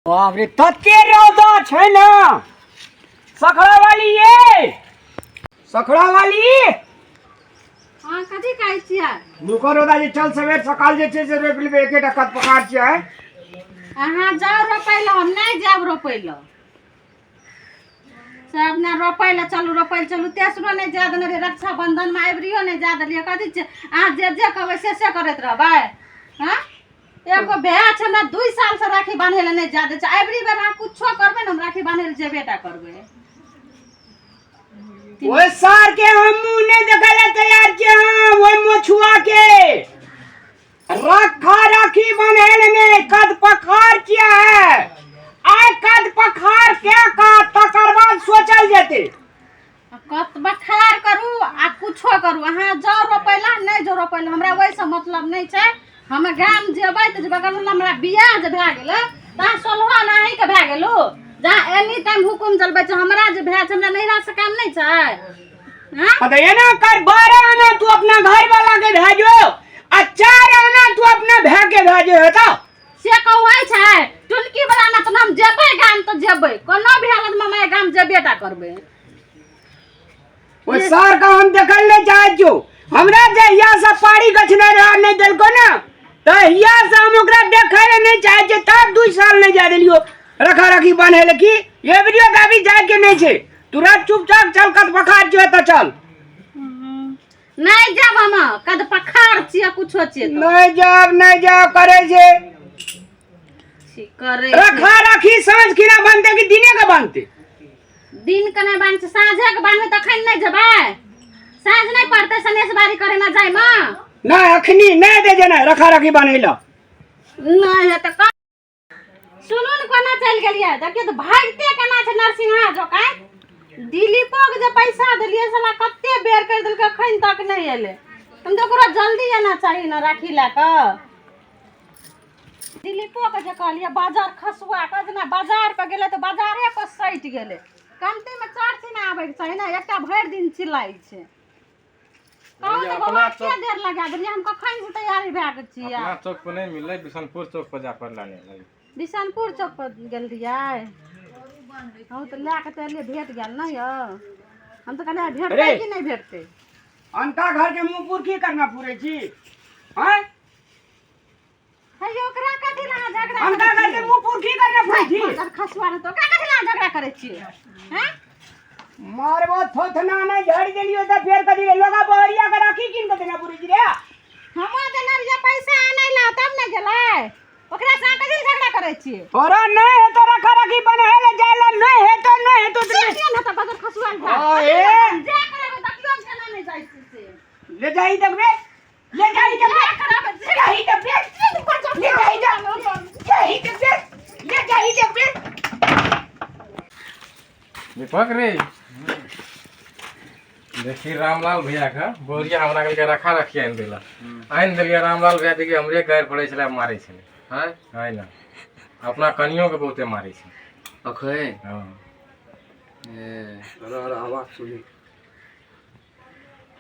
बाप रे, तते रौदा छै ने। सखड़ा वाली, ये सखड़ा वाली। हाँ, कथी कहै छियै? नुकर रौदा जे, चल सवेर सकाल जे छै से रोपि लेबै एकेटा कत पकाड़ छियै। अहाँ जाउ रोपै लए, हम नहि जायब रोपै लए। से अपना रोपै लए चलू, रोपै लए चलू। तेसरो नहि जाय देने रहियै, रक्षाबंधनमे आबरियो नहि जाय देलियै। कथी छै, अहाँ जे जे कहबै से से करैत रहबै? हँ, एगो भाय छै हमरा, 2 साल से राखी बान्है लए नहि जाय दै छै। अबरी बेर अहाँ कुछो करबै ने, हम राखी बान्है लए जेबे टा करबै। ओहि सार के हम मुंह नहि देखै लए तैयार छियै। हम ओहि मछुआ के रखा राखी बन्है लए नहि, कद पखार छियै। आइ कद पखार के का तकर बाद सोचल जेतै। कत बखार करू आ कुछो करू, अहाँ जाउ रोपै लए, नहि जाउ रोपै लए, हमरा ओहिसँ मतलब नहि छै। हम गाम जेबै तऽ जेबै करबै। हमरा बियाह जे भए गेलै तऽ अहाँ सोलहो आना अहीँके भए गेलू, जहाँ एनी टाइम हुकुम चलबै छै। हमरा जे भए छै, हमरा नैहरासँ काम नहि छै? हँ। हाँ, तऽ एना कर, 12 आना तू अपना घर वाला के भेजो आ 4 आना तू अपना भाय के भेजो, हेतौ? से कहै छै टुनकी वाला ने, तऽ हम जेबै गाम तऽ जेबै, कोनो भी हालतमे हम गाम जेबे टा करबै। ओहि सार का हम देखल नहि चाहै छियौ। हमरा जहिया से पारी गछने रह नहि देलको ने, तहिया से हम ओकरा देखै लए नहि चाहै छियै। तब 2 साल नहि जाय देलियो रखा रखी बान्है लए। की ये वीडियो के अभी जाय के नहि छै। तुरंत चुपचाप चल, कत बखार छियो तऽ चल। नहि जाब हम, कद पखार छियै, कुछो छियै तऽ। नहि जाब, नहि जाब करै छै। छी करै छै। रखा राखी साँझ खिना बान्हते कि दिने के बान्हते? दिन के नहि बान्है छै, साँझे के बान्हबै। तखन नहि जेबै? साँझ नहि पड़तै सनेस बारी करे मे जाय मे? नहि, अखनी नहि दे जेना रखा राखी बान्है लए। नहि हेतै। सुनू ने, कोना चलि गेलियै? देखियौ तऽ भागिते केना छै नरसिंहा जोकाय। दिलीपोके जे पैसा देलियै, साला कते बेर करि देलकै, एखन तक नहि एलै। हम तऽ ओकरो जल्दी एना चाही ने राखी लए कऽ। दिलीपोके जे कहलियै बाजार खसुआ कऽ, जेना बाजार पर गेलै तऽ बाजारे पर सटि गेलै। कमतीमे चारि सीना आबैके चाही ने, एकटा भरि दिन चिल्लाइ छै। कहू तऽ बौआ, कते देर लगा देलियै? हम कखन से तैयारी भए कऽ छियै। अपना चौक पर नहि मिललै, बिशनपुर चौक पर जा पड़ला नहि। बिशनपुर चौक पर गेल रहियै। हम तऽ लए कऽ तऽ एलियै, भेट गेल ने यौ। हम तऽ कहलियै भेटतै अरे! कि नहि भेटतै। अनका घर के मुँह पुरखी करना पूरे छी, आँय? हे यौ, ओकरा कथी लए अहाँ झगड़ा अनका करै घर के छियै? मुँह पुरखी करना पूरे छी। बाजार खसुआ रहतौ, ओकरा कथी लए अहाँ झगड़ा करै छियै? हैं? मारबो थोथना। नहि झड़ देलियो तऽ फेर कथी रे लोगा बहरिया के राखी कीन के देना पूरे छी रे? हमो देने रहियै पैसा आनै लए, तब ने गेलै। ओकरा से अहाँ कथी लए झगड़ा करै छियै? तोरा नहि हेतो रखा रखी बन्है ले जाय ले, नहि हेतो, नहि हेतो। से किया ने तऽ बाजार खसुआ लए आ, ए। जा करबै, देखियौ हम केना नहि जाइ छी से। ले जाही देखबे, ले जाही देखबे, ले जाही देखबे, ले जाही जाही देखबे, ले जाही देखबे। दीपक रे, देखी रामलाल भैया के बोरिया हमरा कहलकै रखा रखी आनि देला, आनि देलियै। रामलाल भैया देखी हमरे गारि पड़ै छलै, मारै छलै। हैं? है ना, अपना कनियो के बहुते मारै छै। अखन? हँ। ए, आवाज सुनी।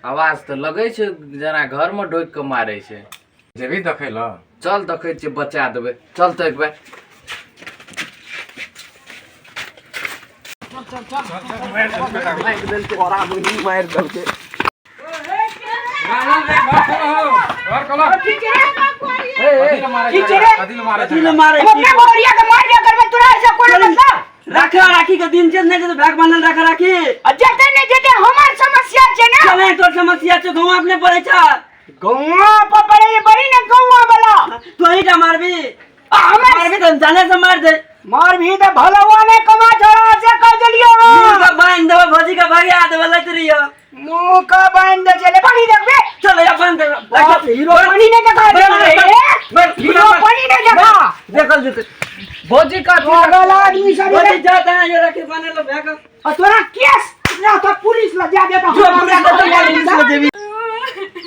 आवाज तऽ लगै छै जेना घरमे ढोकि कऽ मारै छै। जेबही देखै लए? चल, देखै छियै, बचा देबै। चल तऽ एक बेर। मारि देलकै। रामलाल भैया, घर खोलो हो, घर खोलो। की छै रे? कथी लए मारै? हम अपना बहरिया के मार दिया करबै, तोरा ऐसे कोन मतलब? राखा राखी के दिन छै, नहि जेतै भाग बान्हल राखा राखी? आ जेतै नहि जेतै हमर समस्या छै ने। चले, तोर समस्या छौ, गौआ अपने पड़ै छ। गौआ पर पड़े बड़ी ने गौआ वाला। तू ही टा मारबी? आ हमर मारबी तऽ जाने से मार दे। मारभी तऽ भलवा नहि कमा छोड़ा, से कह देलियो। मुँह के बान्हि देबै, भौजी के भगा देबै, लैत रहियो। मुंह का बांध दे, चले पानी देखबे। चल या, बान्हि देबै। बाप, हीरो पानी नहीं देखा रे, हीरो पानी नहीं देखा। देखल जेतै। भौजी का पागल आदमी सब। भौजी जाता है, ये राखी बान्हे लो भाग। आ तोरा केस ना तो पुलिस ल जा दे। जो पुलिस लऽ जेबही, पुलिस लऽ जेबही।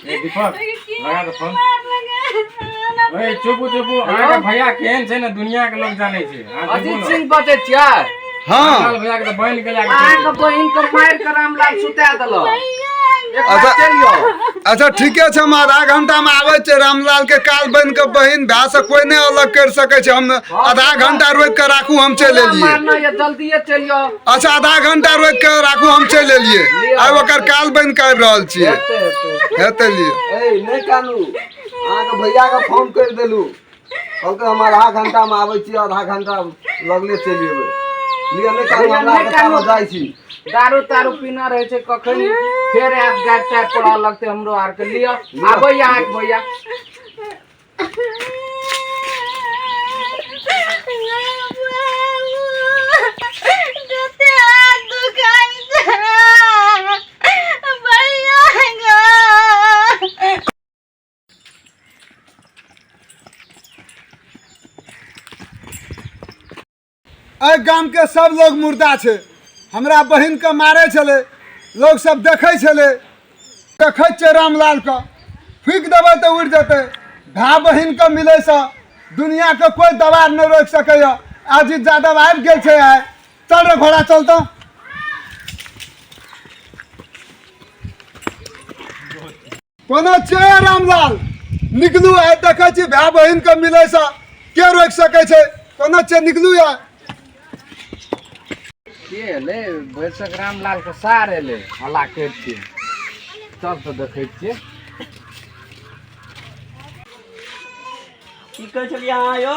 ए दीपक, लगा दे फोन। ओए चुप चुप, अहाँके भैया केहन छै ने दुनिया के लोग जानै छै। अहाँ चुपू अजीत ने। सिंह बजै छियै? रामलाल भैया के तऽ बनि गेलै। अहाँके बहिन के मारि के रामलाल सुता देलक। अच्छा अच्छा ठीके छै, हम आधा घंटा में आबै छियै। रामलाल के काल बनि के बहिन भाय से कोई नहि अलग कर सकै छै। हम आधा घंटा रोकि के राखू, हम चलि एलियै। मारना ये, जल्दिए चलि जाओ। अच्छा, आधा घंटा रोकि के राखू, हम चलि एलियै। आब ओकर काल बनि के आबि रहल छियै। हेतै हेतै। हेतै, लिअ। ए नहि कानू, अहाँके भैयाके फोन करि देलू, कहलकै हम आधा घंटामे आबै छी, आधा घंटा लगले चलि एबै। लिअ, नहि कानू, हमरा नहि कानू। आरके जाइ छी। दारू तारू पीना रहै छै, कखन फेर आयत गाड़ि ताड़ि पड़ऽ लगतै हमरो आरके। लिअ, आबै अहाँके भैया। एहि गामके सब लोग मुर्दा छै। हमरा बहिनके मारै छलै, लोग सब देखै छलै। देखै छियै रामलालके, फूकि देबै तऽ उड़ि जेतै। भाय बहिनके मिलैसँ दुनिआके कोइ दबार नहि रोकि सकैए। अजीत यादव आबि गेल छै आइ। चल रे घोड़ा, चल तऽ। कोनो छियै रामलाल, निकलू। आइ देखै छी भाय बहिनके मिलैसँ के रोकि सकै छै। कोनो छियै, निकलू आइ। के एलै? भरिसक रामलाल के सार एलै, हल्ला करिते। चल तऽ देखै छियै। की कहै छलियै अहाँ यौ?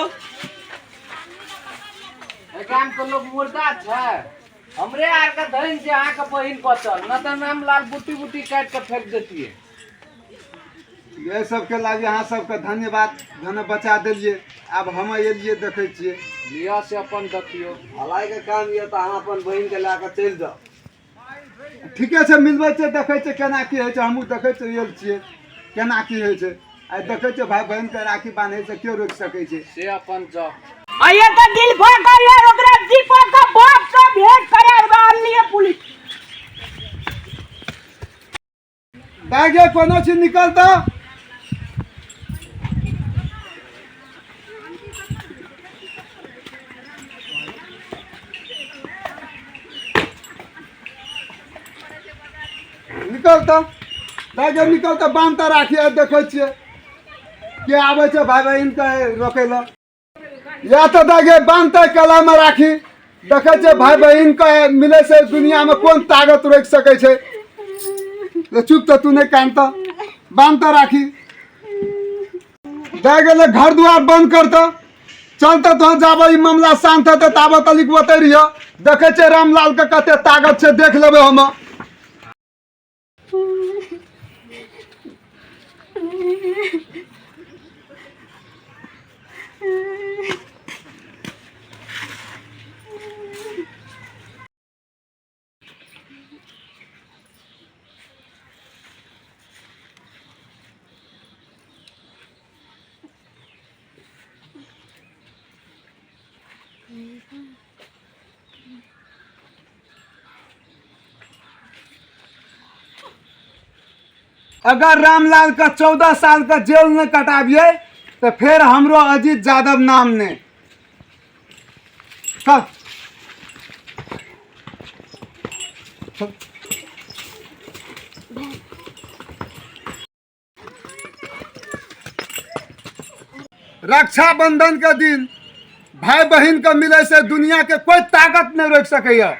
एहि गामके लोक मुर्दा छै। हमरे आरके धन छै अहाँके बहिन बचल, न तऽ रामलाल बुटी बुटी काटि कऽ फेंक देतियै। ये सबके लागी अहाँ सबके धन्यवाद, धन बचा देलियै। आब हम एलियै, देखै छियै। लिअ से अपन देखियौ। भलाइके काम यऽ तऽ अहाँ अपन बहिनके लए कऽ चलि जाउ। ठीके छै, मिलबै छै, देखै छियै केना की होइ छै। हमहूँ देखै छियै, एल छियै केना की होइ छै। आइ देखै छियै भाय बहिनके राखी बान्है से के रोकि सकै छै। से अपन जाउ। आइए तऽ दिल फाटल है ओकरा। दीपक का बाप से भेंट करे आनलिए पुलिस। दाइ कोनो चीज निकलता। निकलता दाइ, निकलता। बान्हता राखी। आइ देखै छियै के आबै छै भाय बहिनके रोकै लए। या तऽ दाइ बान्हतै कलामे राखी। देखै छियै भाय बहिनके मिलै से दुनियामे कोन ताकत रोकि सकै छै। रे चुप तऽ तू, नहि कानता। बान्हता राखी। दए गेलै, घर दुआर बंद करतऽ। चलते तोहन, जाबऽ ई मामला शान्त हेतै ताबऽ तलिक ओतै रहियऽ। देखै छियै रामलालके कते ताकत छै, देख लेबै हम। अगर रामलाल का 14 साल का जेल न कटाबिए तो फिर हमरो अजीत यादव नाम ने। चल चल। रक्षाबंधन के दिन भाई बहन के मिले से दुनिया के कोई ताकत नहीं रोक सकैया।